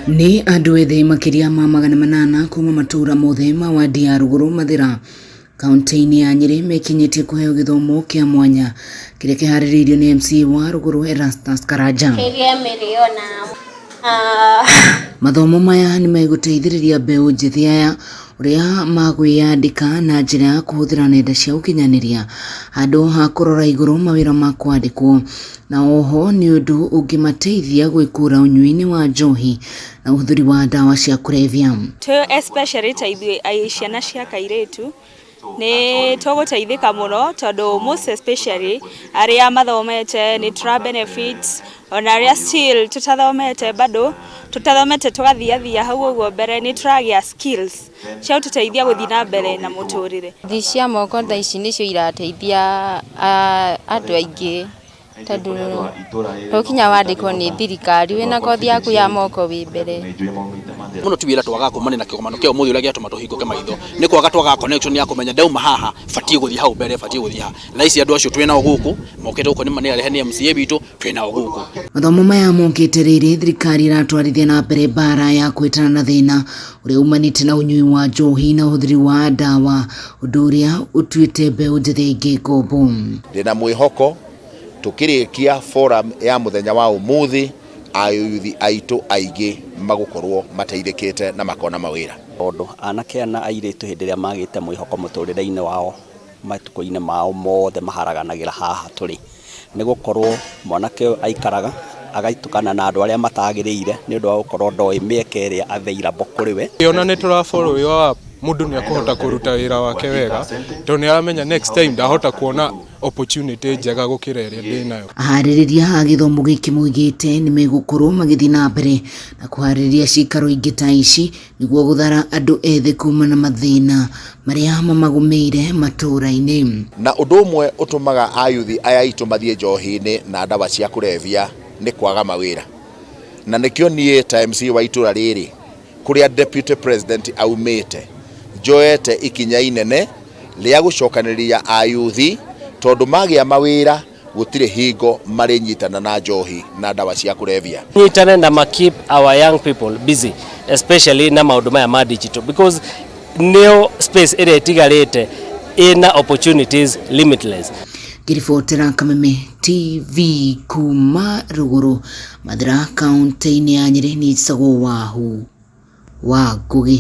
Nĩ andũ ethĩ makĩria ma 800 kuma matũra mothe ma wadi ya Rũgũrũ Mathĩra kaunti-inĩ ya Nyĩrĩ mekinyĩtie kũheo gĩthomo kĩa mwanya kĩrĩa kĩharĩrĩirio nĩ MCA wa Rũgũrũ Erastus Karanja. Kĩrĩa mĩrĩona Mathomo maya nĩ megũteithĩrĩria mbeũ njĩthĩ aya ũrĩa magwĩyandĩka na njĩra ya kũhũthĩra nenda cia ũkinyanĩria handũ ha kũrora igũrũ mawĩra ma kwandĩkwo. Na oho nĩ ũndũ ũngĩmateithia gwĩkũra ũnyui-inĩ wa njohi na ũhũthĩri wa ndawa cia kũrebia. Tũ especially ta ithuĩ ciana cia kairĩtu nĩ tũgũteithĩka mũno tondũ most especially arĩa mathomete nĩ tũra benefit ona arĩa still tũtathomete bado tũtathomete tũgathiathia hau ũguo mbere nĩ tũragĩa skills cia gũtũteithia gũthiĩ na mbere na mũtũrĩre. Kothi cia moko thaa ici nĩcio irateithia andũ aingĩ tondũ to kinya wandĩkwo nĩ thirikari wĩna kothi yaku ya moko wĩ mbere. Mũno ti wĩra twagaga kumania na kĩgomano kĩa ũmũthĩ ũrĩa gĩatũma tũhingũke maitho nĩ kwaga twagaga connection ya kũmenya ndauma haha batiĩ gũthiĩ hau mbere batiĩ gũthiĩ haha. Thaa ici andũ acio twĩ nao gũkũ mokĩte gũkũ nĩ arehe nĩ MCA witũ twĩ nao gũkũ. Mathomo maya mokĩte rĩrĩ thirikari ĩratwarithia na mbere mbara ya kũhĩtana na thĩna ũrĩa umanĩte na ũnyui wa njohi na ũhũthĩri wa ndawa, ũndũ ũrĩa ũtuĩte mbeũ njĩthĩ aingĩ ngombo. Ndĩna mwĩhoko tũkĩrĩkia forum ya mũthenya wa ũmũthĩ ayuthi aitũ aingĩ magũkorwo mateithĩkĩte na makona mawĩra. Tondũ anake na airĩtu hĩndĩ ĩrĩa magĩte mwĩhoko mũtũrĩre-inĩ wao matukũ-inĩ mao mothe maharaganagĩra haha tũrĩ. Nĩ gũkorwo mwanake ũyũ aikaraga agaitukana na andũ arĩa matagĩrĩire nĩ ũndũ wa gũkorwo ndoĩ mĩeke ĩrĩa available kũrĩ we. Ona nĩ tũra follow up mũndũ nĩ akũhota kũruta wĩra wake wega tondũ nĩ aramenya next time ndahota kuona opportunity njega gũkĩra ĩrĩa ndĩnayo. Aharĩrĩria a gĩthomo gĩkĩ moigĩte nĩ megũkorwo magĩthiĩ na mbere na kũharĩrĩria ciikaro ingĩ ta ici nĩguo gũthara andũ ethĩ kuma na mathĩna marĩa mamagũmĩire matũũra-inĩ. Na ũndũ ũmwe ũtũmaga ayuthi aya aitũ mathiĩ njohi-inĩ na ndawa cia kũrebia nĩ kwaga mawĩra. Na nĩkĩo niĩ ta MCA wa itũra rĩrĩ kũrĩa Deputy President aumĩte njoete ikinya inene rĩa gũcokanĩrĩria ayuthi tondũ magĩa mawĩra gũtirĩ hingo marĩnyitana na njohi na ndawa cia kũrebia. Nyitane na ma keep our young people busy especially na maũndũ maya ma digital because nĩyo space ĩrĩa ĩtigarĩte ĩna opportunities limitless. Ngĩribotera Kameme TV kuma Rũgũrũ, Mathĩra, kaunti-inĩ ya Nyĩrĩ, niĩ njĩtagwo Wahu wa Ngũgĩ.